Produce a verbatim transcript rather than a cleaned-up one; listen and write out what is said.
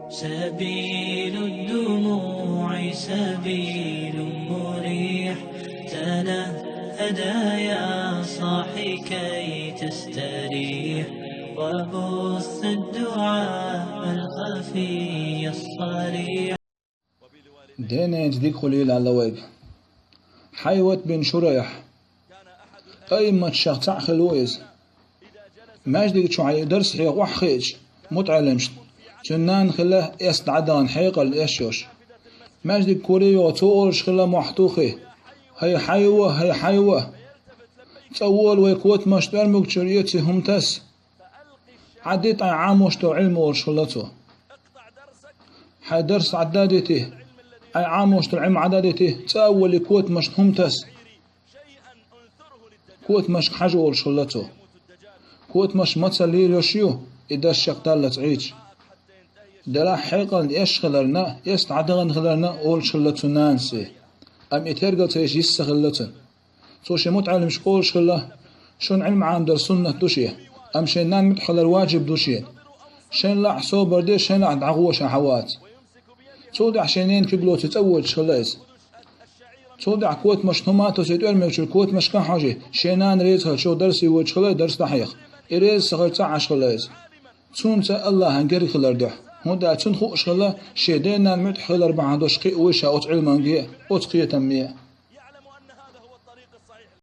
سبيل الدموع سبيل مريح، تنهدى يا صاحي كي تستريح، وبث الدعاء الخفي الصريح. Дененца дика хуьлийла аьлла вайга. Хьайват бин Шурайхь. Аимматех цхьаъ хилла ву иза. Маьждиг чу хьай дарс хьеха охьахиъча, мутаӀалимашна, цуьнан нана хилла эс дӀадахана хьекъална эш йолуш. Маьждиг кора йогӀу цо олуш хилла мохь тухий: «ХӀай хьайва, хӀай хьайва! ЦӀа вола вай котамашна тӀоьрмуг чуьра эций хӀума таса. Хьан дитта Ӏамош долу Ӏилма», олуш хилла цо. «Хьайн дарс Ӏадда дитий, хьайн Ӏамош долу Ӏилма Ӏадда дитий, цӀа а волий котамашна хӀума таса». Котамашка хьажа олуш хилла цо. Котамаш мацалла лелош ю, и дарс шекъ даллалц Ӏийча. Делахь хьекъална эш хиларна, эс дӀадахана хиларна олуш хилла цу нанас и. Амма и тергал ца еш йист ца хилла цуьнан. Цо шен мутаӀалимашка олуш хилла: «Шуна Ӏилма Ӏамадар суннат ду шен, амма шен нанна муьтӀахь хилар ваджиб ду шена. Шайна лаахь собар де, шайна лаахь дӀагӀо, ша хьаваца». Цул тӀаьхьа шен ненан куьг лоций цӀа воьдуш хилла иза. Цул тӀаьхьа котамашна хӀума а тосий, тӀоьрмиг чуьра котамашка а хьожий, шен нана реза хилча дарсе воьдуш хилла, дарс дӀахьеха. И реза ца хилча цӀа Ӏаш хилла иза. Цунца Аллахьан герга хилар дуьхьа, хӀунда аьлча цунна хууш хилла, шен ден-нанна муьтӀахь хилар бахьана долуш кхиъна вуй ша оцу Ӏилманге а, оцу кхетамме а.